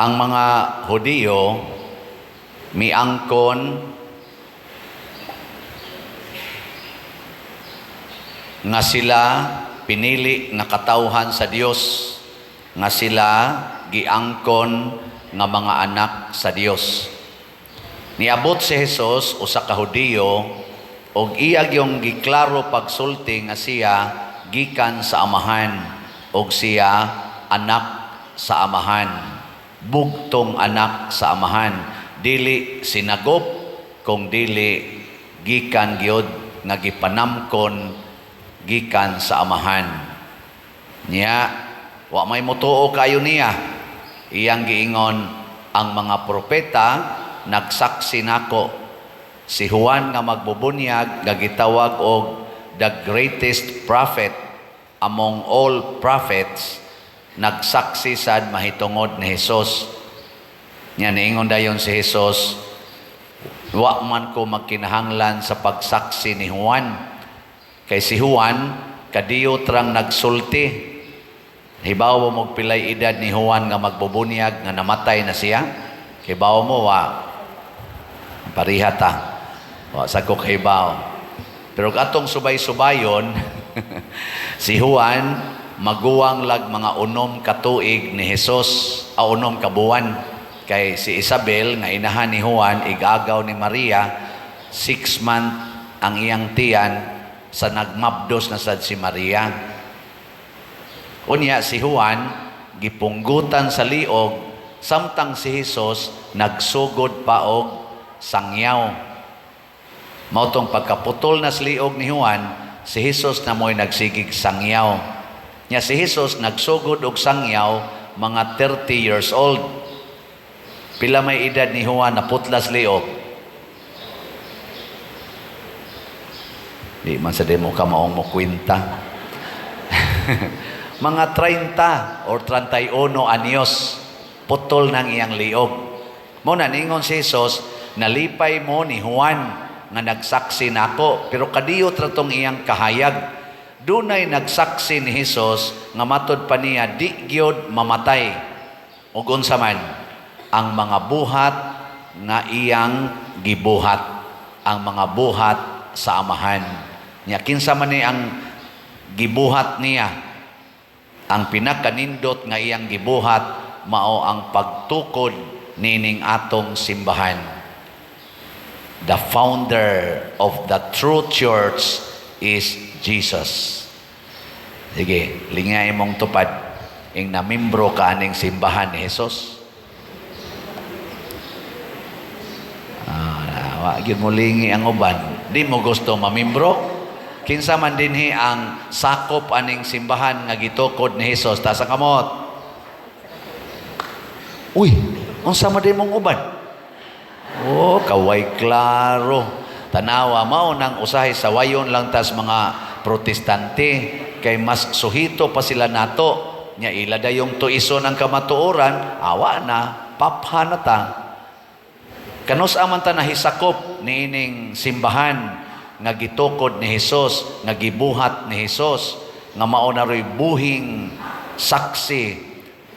Ang mga Hudiyo miangkon nga sila pinili nga katawhan sa Dios, nga sila giangkon nga mga anak sa Dios. Niabot si Jesus, usa ka Hudiyo, og iya gyung giklaro pagsulti nga siya gikan sa Amahan og siya anak sa Amahan, bugtong anak sa Amahan, dili sinagop kung dili gikan gyud nga gipanamkon gikan sa Amahan. Nya wa may motuo kayo niya. Iyang giingon, "Ang mga propeta nagsaksi nako." Si Juan nga magbubunyag nga gitawag og the greatest prophet among all prophets, nagsaksi sad mahitungod ni Jesus. Nya niingon dayon si Jesus, "Wa man ko magkinahanglan sa pagsaksi ni Juan." Kay si Juan kadiyot rang nagsulti. Hibaw mo og pilay edad ni Juan nga magbubunyag nga namatay na siya? Hibaw mo wa? Pariha ta. Wa sa ko kahibaw. Pero atong subay-subayon, si Juan maguwang lag mga 6 ka tuig ni Jesus, a 6 ka buwan. Kay si Isabel nga inahan ni Juan, igagaw ni Maria, 6 month ang iyang tiyan sa nagmabdos na sad si Maria. Unya si Juan gipunggutan sa liog samtang si Jesus nagsugod pa og sangyaw. Mao tong pagkaputol na sa liog ni Juan, si Jesus na mo'y nagsigig sangyaw. Nya si Jesus nagsugod og sangyaw mga 30 years old. Pila may edad ni Juan naputlas liog? Di man sa demo ka maong mo kwenta. Mga 30 or 31 anyos putol ng iyang liog. Mo na ningon si Jesus, "Nalipay mo ni Juan nga nagsaksi nako," pero kadiyot ra tong iyang kahayag. Dunay nagsaksi ni Jesus nga matod pa niya di gyud mamatay. Ug unsa man ang mga buhat nga iyang gibuhat, ang mga buhat sa Amahan. Nya kinsa man ni ang gibuhat niya? Ang pinakanindot nga iyang gibuhat mao ang pagtukod nining atong simbahan. The founder of the true church is Jesus. Sige, lingay mong tupad. Ing namimbro ka aning simbahan ni Jesus. Ah, wa gyud mo lingi ang uban. Di mo gusto mamimbro? Kinsa man dinhi ang sakop aning simbahan nga gitukod ni Jesus? Taas ang kamot. Uy, unsa man di mong uban? Oh, kaway klaro. Tanawa, mao nang usahay sawayon lang tas mga Protestante kay mas suhito pa sila nato. Nya ila dayong tuison ang kamatuoran, awa na, papha na ta. Kanus aman ta nahisakop niining simbahan nga gitukod ni Hesus, nga gibuhat ni Hesus, nga mao na ro'y buhing saksi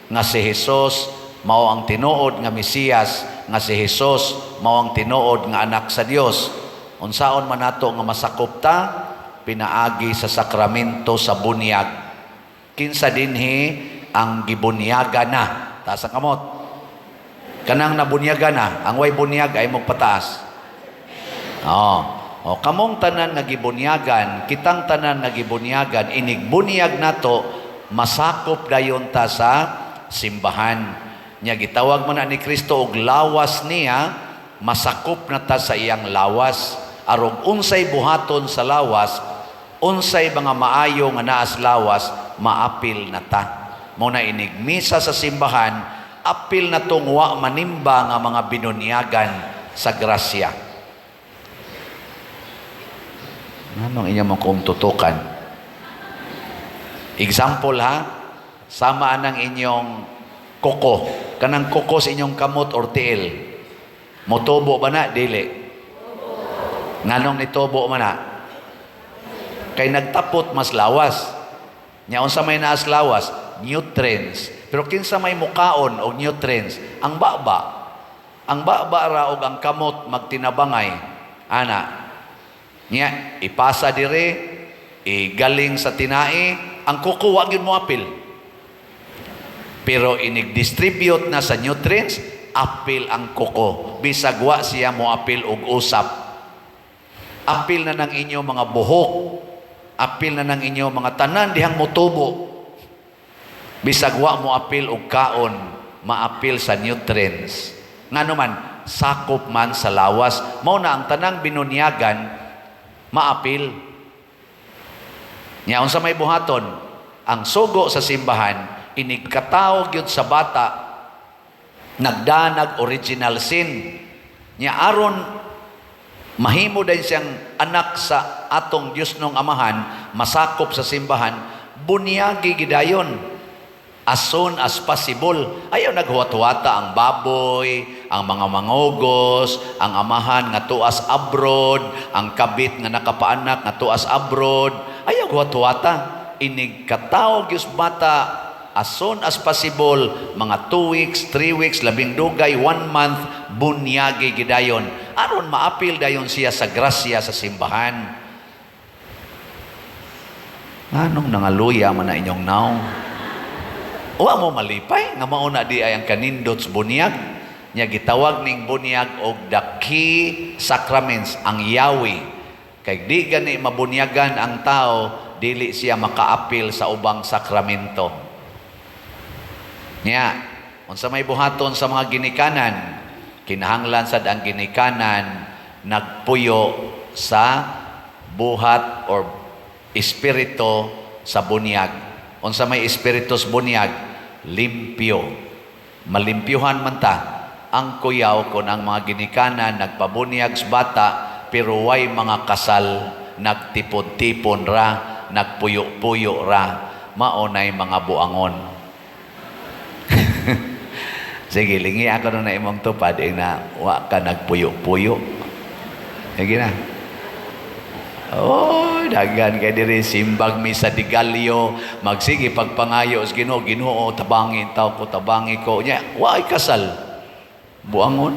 nga si Hesus mao ang tinuod nga Mesiyas, nga si Hesus mao ang tinuod nga anak sa Dios? Unsaon man nato nga masakop ta? Pinaagi sa sakramento sa bunyag. Kinsa dinhi ang gibunyaga na? Taas ang kamot. Kanang nabunyaga na, ang way bunyag ay magpataas. Oh. O kamong tanan nga gibunyagan, kitang tanan nga gibunyagan, inigbunyag nato, masakop dayon ta sa simbahan. Nya gitawag man na ni Kristo og lawas niya, masakop na ta sa iyang lawas. Arog unsay buhaton sa lawas, unsay mga maayo nga naas lawas, maapil na ta. Mo na inigmisa sa simbahan, apil na tong wa manimba nga mga binunyagan sa grasya. Anong inyo mong kung tutukan? Example ha, sama anang inyong kuko. Kanang kuko sa inyong kamot or tiil. Motubo ba na? Dili. Nganong nitubo man na? Kay nagtapot mas lawas. Nya unsa may naas lawas? Nutrients. Pero kinsa may mukaon og nutrients? Ang baba. Ang baba ra og ang kamot magtinabangay. Ana. Nya ipasa dire, igaling sa tinai, ang kuko wa gyud moapil. Pero inig-distribute na sa nutrients, apil ang kuko. Bisag wa siya moapil og usap. Apil na ng inyo mga buhok. Apil na ng inyo mga tanan dihang motubo. Bisag wa mo apil og kaon, maapil sa nutrients. Ngano man, sakop man sa lawas. Mao na ang tanang binunyagan, maapil. Nya unsa may buhaton? Ang sugo sa simbahan, inigkatao gyud sa bata, nagdanag original sin. Nya aron mahimo din siyang anak sa atong Dios nung Amahan, masakop sa simbahan, bunyagi gidayon as soon as possible. Ayaw naghuwat-huwata ang baboy, ang mga mangugos, ang amahan nga tuas abroad, ang kabit nga nakapaanak nga tuas abroad. Ayaw huwat-huwata. Inig katawo gyud bata as soon as possible, mga 2 weeks, 3 weeks, labing dugay, 1 month, bunyagi gidayon. Aron maapil dayon siya sa grasya sa simbahan. Anong nangaluya man na inyong naong? Wa mo malipay nga mauna di ay ang kanindot sa bunyag. Nya gitawag ning bunyag og the key sacraments, ang yawi. Kay di gani mabunyagan ang tao, dili siya makaapil sa ubang sakramento. Nya, unsa may buhaton sa mga ginikanan, kinahanglan sad ang ginikanan nagpuyo sa buhat or espiritu sa bunyag. Unsa may espiritu sa bunyag? Limpyo. Malimpyuhan man ta. Ang kuyaw kung ang mga ginikanan nagpabunyag sa bata pero way mga kasal, nagtipon-tipon ra, nagpuyo-puyo ra, maunay mga buangon. Sige, lingi ako na imong tupad eh, na wa ka nagpuyo-puyo. Sige na. Oh, daghan kay diri simbag mi sa Digalyo, magsige pagpangayo sa Ginoo, "Ginoo, tabangi taw ko, tabangi ko." Nya, wa ay kasal. Buangon.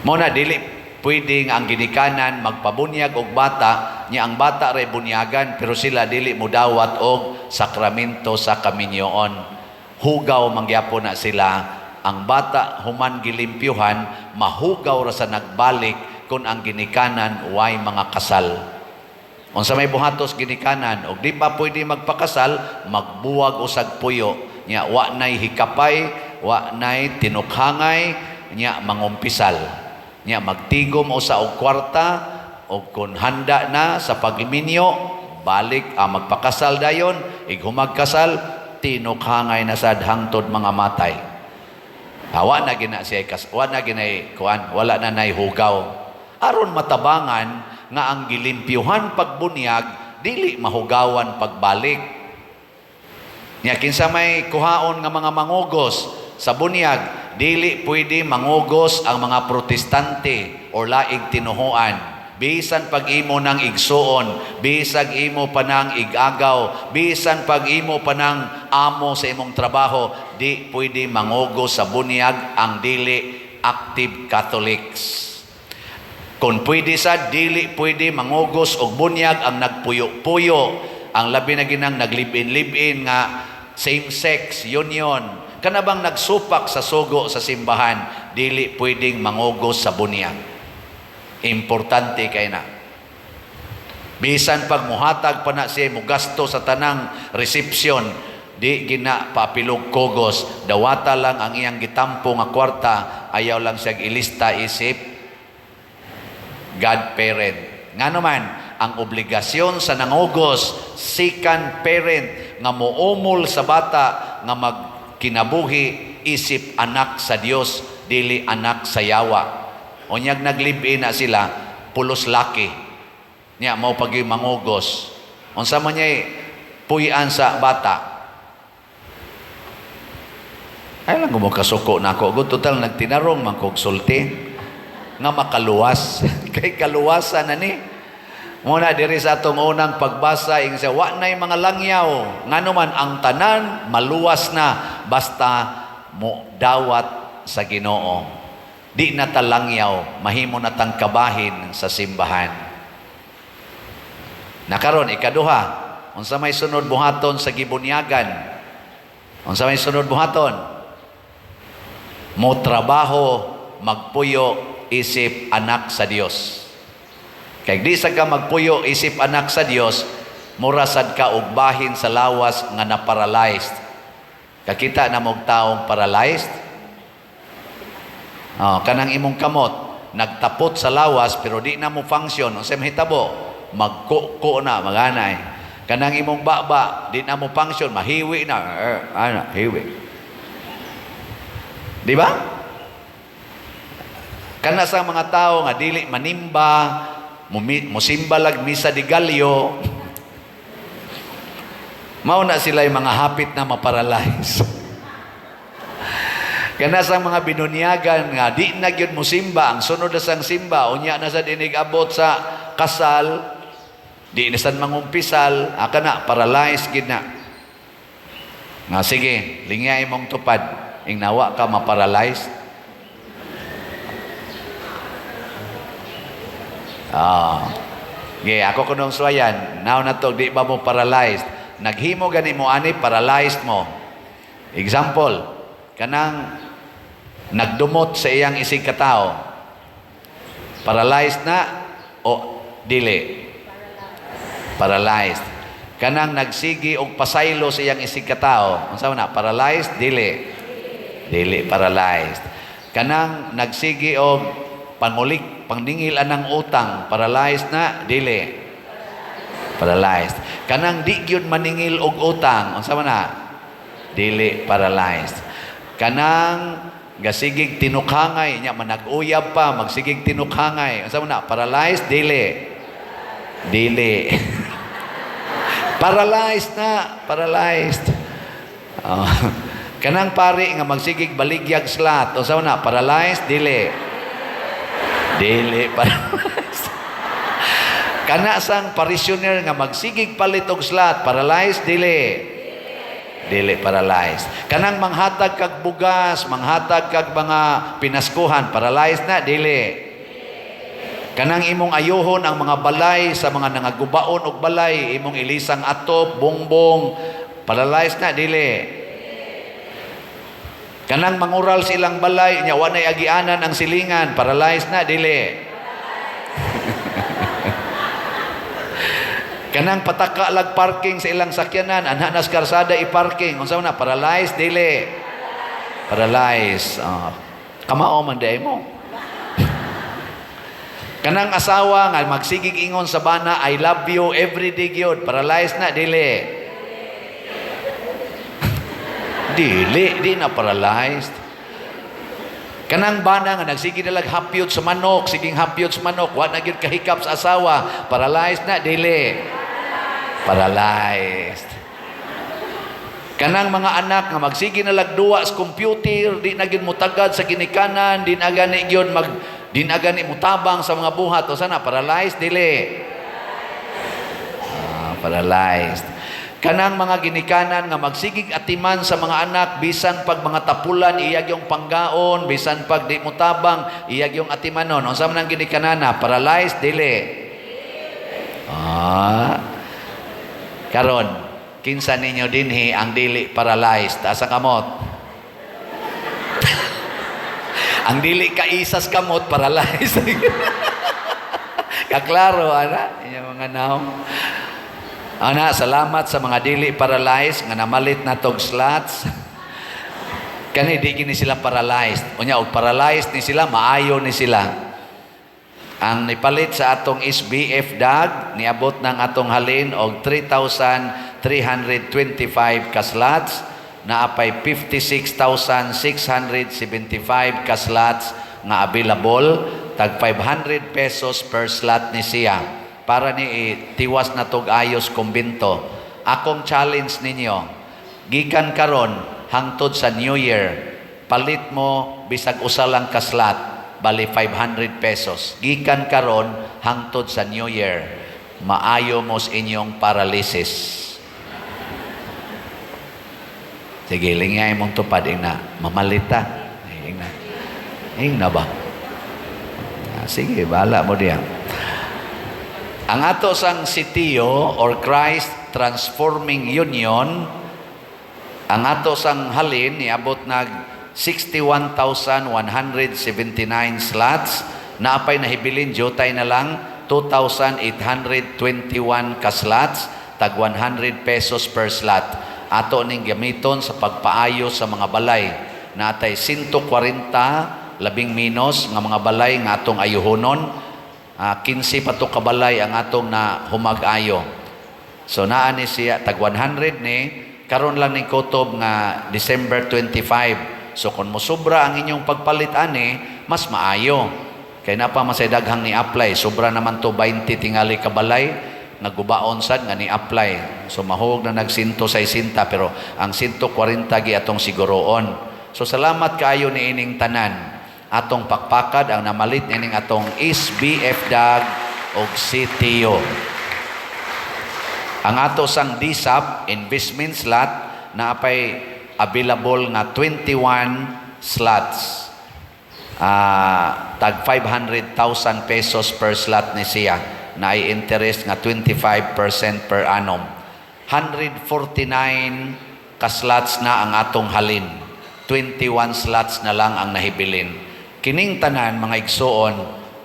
Mo na dili pwede nga ang ginikanan magpabunyag og bata, nya ang bata ray bunyagan pero sila dili mudawat og sakramento sa kaminyoon. Hugaw mangyapon na sila. Ang bata human gilimpyuhan, mahugaw ra sa nagbalik kung ang ginikanan way mga kasal. Unsa may buhatos ginikanan og di pa pwede magpakasal, magbuwag usag puyo. Nya wa nay hikapay, wa nay tinukhangay, nya mangumpisal. Nya magtigom usa og kwarta og kung handa na sa pagminyo, balik ang magpakasal dayon, ighumag kasal, tinukhangay na sad hangtod mga matay. Wa na gina siya kas, wa na ginay kuan, wala na nay hugaw. Aron matabangan nga ang gilimpyuhan pagbunyag dili mahugawan pagbalik. Nya kinsa may kuhaon nga mga mangugos sa bunyag, dili pwede mangugos ang mga Protestante or laing tinuhuan. Bisan pag imo nang igsuon, bisag imo pa nang igagaw, bisan pag imo pa nang amo sa imong trabaho, di pwede mangugos sa bunyag ang dili active Catholics. Kung pwede sa dili pwede mangugos og bunyag ang nagpuyo-puyo, ang labi na ginang naglibin-libin nga same-sex union, kana bang nagsupak sa sugo sa simbahan, dili pwedeng mangugos sa bunyag. Importante kay na. Bisan pag muhatag pa na siya mugasto sa tanang reception, di gina papilog kugos, dawata lang ang iyang gitampo nga kwarta, ayaw lang siya ilista isip godparent. Ngano man, ang obligasyon sa nangugos, second parent, nga muumol sa bata, nga magkinabuhi, isip anak sa Dios, dili anak sa yawa. Unyag naglib-in na sila, pulos laki. Nya mao pag mangugos. Unsa man niya puy-an sa bata? Ay lang mo kasuko na ako. Good, total nagtinarong man kog sulti nga makaluwas. Kay kaluwasan na ni. Muna diri sa atong unang pagbasa, ing sa wa na'y mga langyaw, ngano man ang tanan maluwas na basta mo dawat sa Ginoo. Di na ta langyaw, mahimo na tang kabahin sa simbahan. Nakaron ikaduha, unsa may sunod buhaton sa gibunyagan? Unsa may sunod buhaton? Mo trabaho, magpuyo isip anak sa Dios. Kay di sa ka magpuyo isip anak sa Dios, mura sad ka og bahin sa lawas nga na-paralyzed. Kakita na mog taong paralyzed? Oh, kanang imong kamot nagtapot sa lawas pero di na mo function, unsa mahitabo? Magkuko na, maganay. Kanang imong baba, di na mo function, mahiwi na, eh, ana, hiwi. Di ba? Kana sa mga tao nga dili manimba, musimba lag misa de gallo, mao na sila yung mga hapit na maparalyze. Kana sa mga binunyagan nga di na gyud musimba, ang sunod na sang simba, unya na sa dinig abot sa kasal, di na sad mangumpisal, aka na, paralyzed gid na. Nga sige, lingya imong tupad, ing nawa ka maparalyzed. Ah. Ge, ako kunong suwayan, now na to, di ba mo paralyzed? Naghimo gani mo ani, paralyzed mo. Example, kanang nagdumot sa iyang isig katao. Paralyzed na o dili? Paralyzed. Kanang nagsigi og pasaylo sa iyang isig katao, unsa man na? Paralyzed dili? Dili paralyzed. Kanang nagsigi og pangulik, pangningil anang utang, paralyzed na dili? Paralyzed. Kanang di gyud maningil og utang, unsa man na? Dili paralyzed. Kanang gasigig tinukhangay nya manag-uyab pa, magsigig tinukhangay, unsa man na? Paralyzed dili? Dili. Paralyzed na, paralyzed. Oh. Kanang pari nga magsigig baligyag slot, unsa man na? Paralyzed dili? Dili paralyzed. Kana sang parishioner nga magsigig palit og slot, paralyzed dili? Dili paralyzed. Kanang manghatag kag bugas, manghatag kag mga pinaskuhan, paralyzed na dili? Kanang imong ayuhon ang mga balay sa mga nangagubaon og balay, imong ilisang atop, bongbong, paralyzed na dili? Kanang mangural sa ilang balay, nya wa nay agianan ang silingan, paralyzed na dili? Kanang pataka lag parking sa ilang sakyanan, anha nas karsada i-parking, unsa man na? Paralyzed dili? Paralyzed. Kamao man di mo. Kanang asawa nga magsigig ingon sa bana, "I love you" every day gyud, paralyzed na dili? Dili, di na paralyzed. Kanang bana nga nagsige na lag hapyot sa manok, siging hapyot sa manok, wa na gyud kahikap sa asawa, paralyzed na dili? Paralyzed. Kanang mga anak nga magsige na lag duwa sa computer, di na gyud motagad sa ginikanan, di na gani mutabang sa mga buhat, o sana paralyzed dili? Paralyzed. Kanang mga ginikanan nga magsigig atiman sa mga anak bisan pag mga tapulan iyag yung panggaon, bisan pag di mutabang iyag yung atimanon, unsa man ang ginikanana? Paralyzed dili? Karon kinsa ninyo dinhi ang dili paralyzed? Taas ang kamot. Ang dili kaisas kamot paralyzed. Kaklaro ana inyong mga naong. Ana, salamat sa mga dili paralyzed nga namalit na tog slots. Kani di gini sila paralyzed. Unya og paralyzed ni sila, maayo ni sila. Ang nipalit sa atong SBF dag, niabot ng atong halin og 3,325 ka slots, naapay 56,675 ka slots nga available, tag 500 pesos per slot ni siya. Para ni tiwas na tog ayos kumbinto. Akong challenge ninyo, gikan karon hangtod sa New Year, palit mo bisag usa lang ka slot, bali 500 pesos. Gikan karon hangtod sa New Year. Maayo mo sa inyong paralysis. Sige, lingay mong tupad, ingna, mamalita. Ingna. Ingna ba? Ah, sige, bahala mo diyan. Ang ato sang CTU or Christ Transforming Union, ang ato sang halin niabot nag 61,179 slots, naapay nahibilin jutay na lang 2,821 ka slots, tag 100 pesos per slot. Ato ning gamiton sa pagpaayo sa mga balay. Natay 140 labing minos nga mga balay nga atong ayuhonon. 15 pa to ka balay ang atong na humag-ayo. So naa ni siya tag 100 ni karon lang ni kutob nga December 25. So kung mosobra ang inyong pagpalit ani, mas maayo. Kay na pa masay daghang ni apply, sobra naman to 20 tingali ka balay nga gubaon sad nga ni apply. So mahog na nag 160, pero ang 140 gi atong siguroon. So salamat kaayo ni ining tanan. Atong pakpakad ang namalit nining atong SBF DAG og CTU. Ang ato sang DSAP investment slot, naapay available nga 21 slots. Tag 500,000 pesos per slot ni siya na ay interest nga 25% per annum. 149 ka slots na ang atong halin. 21 slots na lang ang nahibilin. Kining tanan, mga igsuon,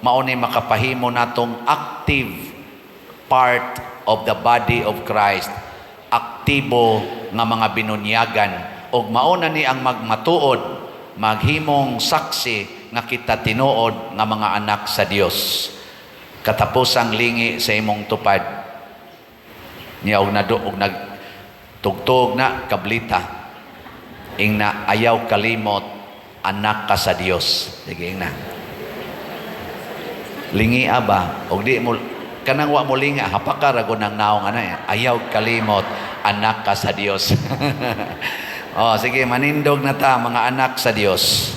mao ni makapahimo natong active part of the body of Christ, aktibo nga mga binunyagan, ug mao na ni ang magmatuod, maghimong saksi nga kita tinuod nga mga anak sa Dios. Katapusang lingi sa imong tupad niya og nado og nag tugtog na kablita, ingna, "Ayaw kalimot, anak ka sa Dios." Sige, ingna, lingi ba og di mo kanang wa mo linga, hapaka ra gud ng naong ana eh. "Ayaw kalimot, anak ka sa Dios." Oh, sige, manindog na ta, mga anak sa Dios.